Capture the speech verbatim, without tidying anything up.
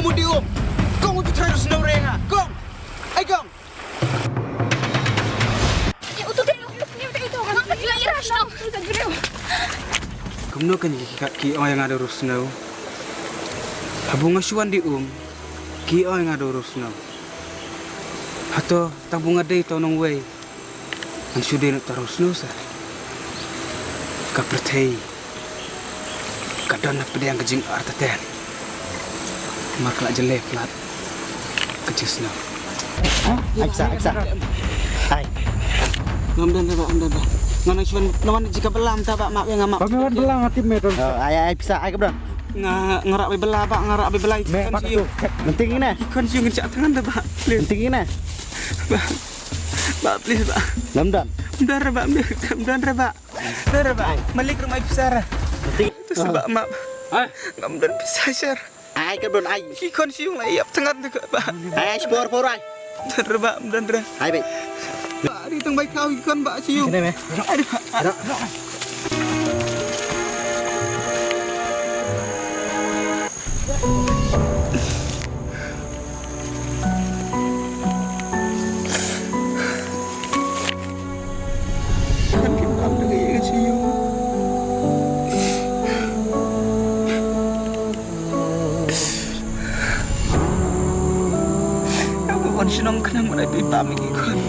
Mudi um. Kong utu trai snow renga. Kong. Ai kong. Kumno kan ki kat ki ong ïa nga da ruh snow. Habu nga shuan di um. Ki ong ïa nga da ruh snow. Hato tang bu nga dei to nong wei. Ngan shu dei na ta ruh snow sa. Ka pyrthei ka don na pdiang ka jingartatien. Mar ka la jyllei plat ka jingsnow. Ai sa, ai sa. Ai. Ngam don ba, ngam don ba. Ngan shu wan jika belam ta ba mak nga mak. Ba me wan belam ati me don. Oh, ai ai pisa ai ka don. Nga ngara be bela ba ngara be belai. Me pak tu. Penting ina. Ikon shu ngan cak tangan ta ba. Penting ina. Ba. Ba please ba. Ngam don. Mdar ba mdar ba. Mdar ba. Malik rumah besar. Penting. Tu sebab mak. Ngam don pisa share. Ai ka don ai. Ki kon siung la ïap tangan te ka ba. Ai ai spor por ai. Dan reba dan re. Ai be. Ba ri tang bai kau ki kon ba siung. Sini me. Ai ba. Kan kim pam da ka ïa ka chi ïung. Ka bu wan shnong khnang ma dei phi pam ïa ki khun.